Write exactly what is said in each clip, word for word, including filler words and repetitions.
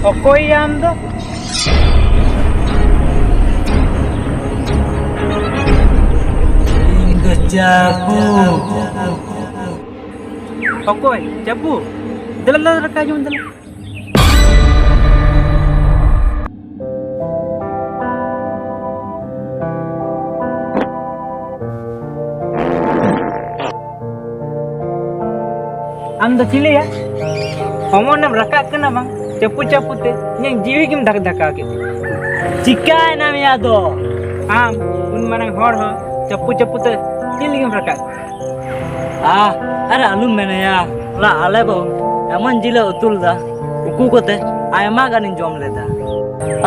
ᱚᱠᱚᱭ ᱟᱢ ᱫᱚ? ᱤᱧ ᱫᱚ ᱪᱟᱯᱩ᱾ ᱚᱠᱚᱭ? ᱪᱟᱯᱩ? ᱫᱮᱞᱟ, ᱫᱮᱞᱟ, ᱫᱟᱠᱟ ᱡᱚᱢ ᱫᱮᱞᱟ᱾ ᱟᱢ ᱫᱚ ᱪᱤᱞᱤᱭᱟ? ᱚᱢᱚᱱᱮᱢ ᱨᱟᱠᱟᱵ ᱠᱟᱱᱟ ᱵᱟᱝ? ᱪᱟᱯᱩ ᱪᱟᱯᱩ ᱛᱮ ᱤᱧᱟᱹᱜ ᱡᱤᱣᱤ ᱜᱮᱢ ᱫᱷᱟᱠ ᱫᱷᱟᱠᱟᱣ ᱠᱮᱫ᱾ ᱪᱤᱠᱟᱭᱮᱱᱟ ᱢᱮᱭᱟ ᱫᱚ? ᱟᱢ ᱩᱱ ᱢᱟᱨᱟᱝ ᱦᱚᱲ ᱦᱚᱸ ᱪᱟᱯᱩ ᱪᱟᱯᱩ ᱛᱮ ᱪᱮᱫ ᱞᱟᱹᱜᱤᱫ ᱮᱢ ᱨᱟᱠᱟᱵ ᱠᱟᱱᱟ? ᱟᱦ, ᱟᱨ ᱟᱞᱚᱢ ᱢᱮᱱᱟᱭᱟ, ᱦᱚᱞᱟ ᱟᱞᱮ ᱵᱟᱹᱦᱩ ᱮᱢᱚᱱ ᱡᱤᱞᱮ ᱩᱛᱩ ᱞᱮᱫᱟ, ᱩᱠᱩ ᱠᱚᱛᱮ ᱟᱭᱢᱟ ᱜᱟᱱᱤᱧ ᱡᱚᱢ ᱞᱮᱫᱟ᱾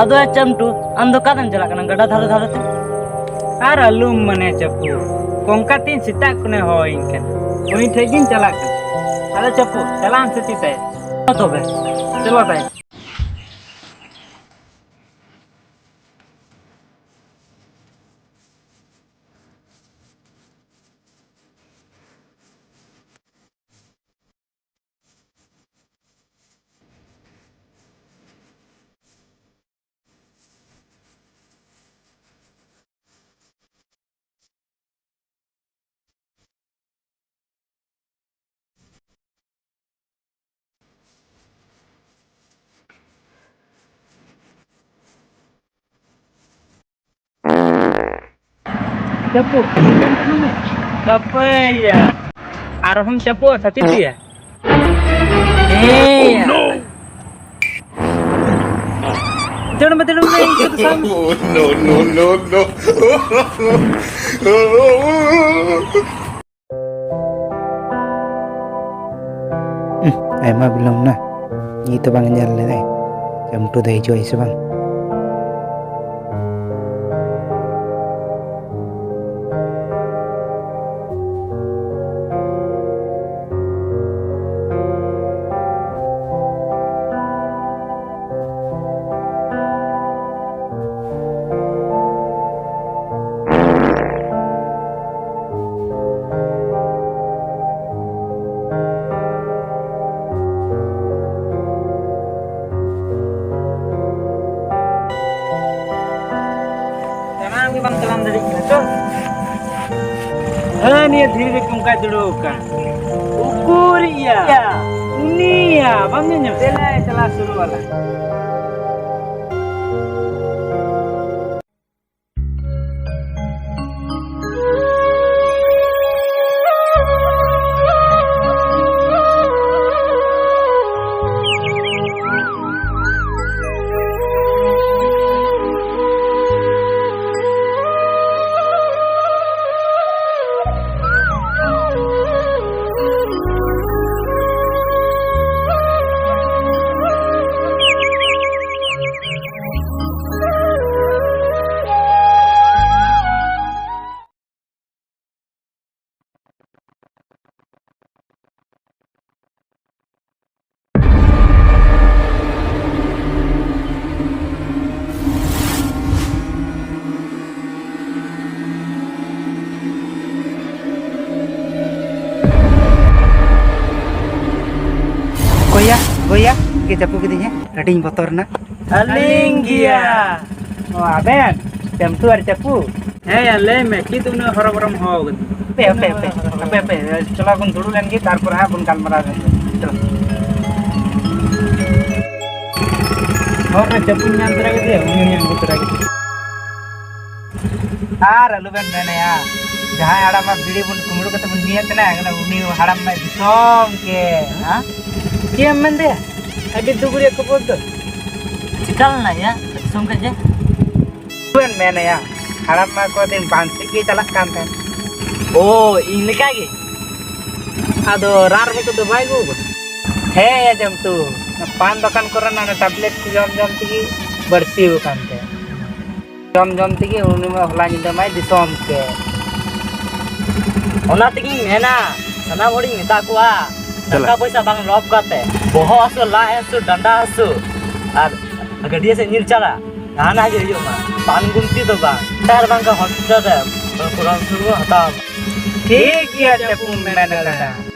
ᱟᱫᱚ ᱮ ᱪᱟᱢᱴᱩ, ᱟᱢ ᱫᱚ ᱚᱠᱟᱛᱮᱢ ᱪᱟᱞᱟᱜ ᱠᱟᱱᱟ? ᱜᱟᱰᱟ ᱫᱷᱟᱨᱮ ᱫᱷᱟᱨᱮ ᱛᱮ? ᱟᱨ ᱟᱞᱚᱢ ᱢᱮᱱᱮ ᱪᱟᱯᱩ, ᱠᱚᱝᱠᱟ ᱛᱤᱧ ᱥᱮᱛᱟᱜ ᱠᱷᱚᱱᱮ ᱦᱚᱦᱚᱭᱤᱧ ᱠᱟᱱᱟ, ᱩᱱᱤ ᱴᱷᱮᱡ ᱜᱤᱧ ᱪᱟᱞᱟᱜ ᱠᱟᱱᱟ᱾ ᱟᱫᱚ ᱪᱟᱯᱩ, ᱪᱟᱞᱟᱜ ᱟᱢ ᱥᱮ ᱪᱮᱫ ᱛᱮ? ᱛᱚᱵᱮ᱾ ᱪᱚᱞᱚ ᱛᱟᱭ᱾ ᱪᱟᱯᱚ᱾ ᱵᱟᱯᱮᱭᱟ᱾ ᱟᱨᱦᱚᱸᱢ ᱪᱟᱯᱚᱜᱼᱟ, ᱥᱟᱹᱛᱤ ᱛᱮᱭᱟ᱾ ᱦᱮᱸᱭᱟ᱾ ᱫᱟᱹᱲ ᱢᱮ, ᱫᱟᱹᱲ ᱢᱮ, ᱤᱧ ᱠᱚᱫᱚ ᱥᱟᱵ ᱢᱮ᱾ No, no, no, no. ᱩᱦ, ᱟᱭᱢᱟ ᱵᱤᱞᱚᱢ ᱱᱟ᱾ ᱱᱤᱛ ᱦᱚᱸ ᱵᱟᱝ ᱧᱮᱞ ᱞᱮᱫᱟᱭ, ᱪᱟᱢᱴᱩ ᱫᱚ ᱦᱤᱡᱩᱜ ᱟᱭ ᱥᱮ ᱵᱟᱝ᱾ ᱛᱟᱲᱟᱢ ᱜᱮ ᱵᱟᱢ ᱛᱟᱲᱟᱢ ᱫᱟᱲᱮᱭᱟᱜ ᱠᱟᱱᱟ ᱛᱚ᱾ ᱦᱮᱸ, ᱱᱤᱭᱟᱹ ᱫᱷᱤᱨᱤ ᱨᱮ ᱚᱱᱠᱟᱭ ᱫᱩᱲᱩᱵ ᱟᱠᱟᱱ᱾ ᱩᱠᱩᱨᱤᱡ ᱭᱟ? ᱩᱱᱤᱭᱟ, ᱵᱟᱢ ᱧᱮᱞ ᱧᱟᱢ? ᱫᱮᱞᱟ, ᱪᱟᱞᱟᱣ ᱥᱩᱨᱩᱜ ᱟᱞᱟᱝ᱾ ᱚᱠᱚᱭᱭᱟ? ᱚᱠᱚᱭᱭᱟ? ᱜᱮ ᱪᱟᱯᱚ ᱠᱤᱫᱤᱧᱟ, ᱟᱹᱰᱤᱧ ᱵᱚᱛᱚᱨ ᱮᱱᱟ᱾ ᱟᱹᱞᱤᱧ ᱜᱮᱭᱟ᱾ ᱚ, ᱟᱵᱮᱱ? ᱪᱟᱢᱴᱩ ᱟᱨ ᱪᱟᱯᱩ? ᱦᱮᱸ ᱭᱟ, ᱞᱟᱹᱭ ᱢᱮ, ᱪᱮᱫ ᱩᱱᱟᱹᱜ ᱦᱚᱨᱚᱵᱚᱨᱚᱢ ᱦᱚᱦᱚ ᱠᱟᱫᱤᱧᱟ? ᱦᱟᱯᱮ, ᱦᱟᱯᱮ, ᱦᱟᱯᱮ, ᱦᱟᱯᱮ, ᱦᱟᱯᱮ, ᱪᱚᱞᱚ ᱵᱚᱱ ᱫᱩᱲᱩᱵ ᱞᱮᱱ ᱜᱮ, ᱛᱟᱨᱯᱚᱨ ᱦᱟᱸᱜ ᱵᱚᱱ ᱜᱟᱞᱢᱟᱨᱟᱣ ᱞᱮᱱ ᱜᱮ᱾ ᱪᱚᱞᱚ᱾ ᱦᱚᱨ ᱨᱮ ᱪᱟᱯᱩᱧ ᱧᱟᱢ ᱛᱚᱨᱟ ᱠᱮᱫᱮᱭᱟ, ᱩᱱᱤ ᱦᱚᱸᱧ ᱟᱹᱜᱩ ᱛᱚᱨᱟ ᱠᱮᱫᱮᱭᱟ᱾ ᱟᱨ ᱟᱞᱚᱵᱮᱱ ᱢᱮᱱᱟᱭᱟ, ᱡᱟᱦᱟᱸᱭ ᱦᱟᱲᱟᱢ ᱢᱟ ᱵᱤᱲᱤ ᱵᱚᱱ ᱠᱩᱢᱲᱩ ᱠᱟᱛᱮ ᱵᱚᱱ ᱧᱩᱭᱮᱫ ᱛᱟᱦᱮᱱᱟ, ᱮᱱᱠᱷᱟᱱ ᱩᱱᱤ ᱦᱟᱲᱟᱢ ᱢᱟ ᱫᱤᱥᱚᱢ ᱜᱮ᱾ ᱦᱮᱸ? ᱪᱮᱫ ᱮᱢ ᱢᱮᱱᱫᱟ? ᱟᱹᱰᱤ ᱫᱩᱠ ᱨᱮᱭᱟᱜ ᱠᱷᱚᱵᱚᱨ ᱫᱚ᱾ ᱪᱮᱠᱟ ᱞᱮᱱᱟ ᱭᱟ? ᱫᱤᱥᱚᱢ ᱠᱷᱚᱡ ᱡᱮ? ᱪᱮᱫ ᱮᱢ ᱢᱮᱱᱟᱭᱟ, ᱦᱟᱲᱟᱢ ᱢᱟ ᱠᱚ ᱫᱤᱱ ᱵᱟᱝ ᱥᱮᱫ ᱜᱮ ᱪᱟᱞᱟᱜ ᱠᱟᱱ ᱛᱟᱦᱮᱸᱫ᱾ ᱳ, ᱤᱧ ᱞᱮᱠᱟ ᱜᱮ? ᱟᱫᱚ ᱨᱟᱱ ᱨᱮᱦᱮᱫ ᱠᱚᱫᱚ ᱵᱟᱭ ᱟᱹᱜᱩ ᱟᱠᱟᱫᱟ? ᱦᱮᱸ ᱭᱟ ᱡᱚᱢᱴᱩ, ᱯᱟᱱ ᱫᱚᱠᱟᱱ ᱠᱚᱨᱮᱱᱟᱜ ᱚᱱᱟ ᱴᱮᱵᱞᱮᱴ ᱠᱚ ᱡᱚᱢ ᱡᱚᱢ ᱛᱮᱜᱮ ᱵᱟᱹᱲᱛᱤ ᱟᱠᱟᱱ ᱛᱟᱭᱟ᱾ ᱡᱚᱢ ᱡᱚᱢ ᱛᱮᱜᱮ ᱩᱱᱤ ᱢᱟ ᱦᱚᱞᱟ ᱧᱤᱫᱟᱹ ᱢᱟᱭ ᱫᱤᱥᱚᱢ ᱠᱮᱫ᱾ ᱚᱱᱟ ᱛᱮᱜᱤᱧ ᱢᱮᱱᱟ, ᱥᱟᱱᱟᱢ ᱦᱚᱲᱤᱧ ᱢᱮᱛᱟ ᱠᱚᱣᱟ, ᱪᱟᱞᱟᱜ᱾ ᱴᱟᱠᱟ ᱯᱚᱭᱥᱟ ᱵᱟᱝ ᱞᱚᱵᱷ ᱠᱟᱛᱮ, ᱵᱚᱦᱚᱜ ᱦᱟᱹᱥᱩ, ᱞᱟᱡ ᱦᱟᱹᱥᱩ, ᱰᱟᱸᱰᱟ ᱦᱟᱹᱥᱩ ᱟᱨ ᱜᱟᱹᱰᱭᱟᱹ ᱥᱮᱫ ᱧᱤᱨ ᱪᱟᱞᱟᱜ, ᱡᱟᱦᱟᱱᱟᱜ ᱜᱮ ᱦᱩᱭᱩᱜ ᱢᱟ, ᱯᱟᱱ ᱜᱩᱢᱴᱤ ᱫᱚ ᱵᱟᱝ, ᱟᱨ ᱵᱟᱝᱠᱷᱟᱱ ᱦᱚᱥᱯᱤᱴᱟᱞ ᱨᱮ ᱯᱚᱨᱟᱢᱚᱨᱥᱚ ᱵᱚᱱ ᱦᱟᱛᱟᱣ ᱢᱟ᱾ ᱴᱷᱤᱠ ᱜᱮᱭᱟ, ᱪᱟᱯᱩᱢ ᱢᱮᱱ ᱠᱟᱫᱟ᱾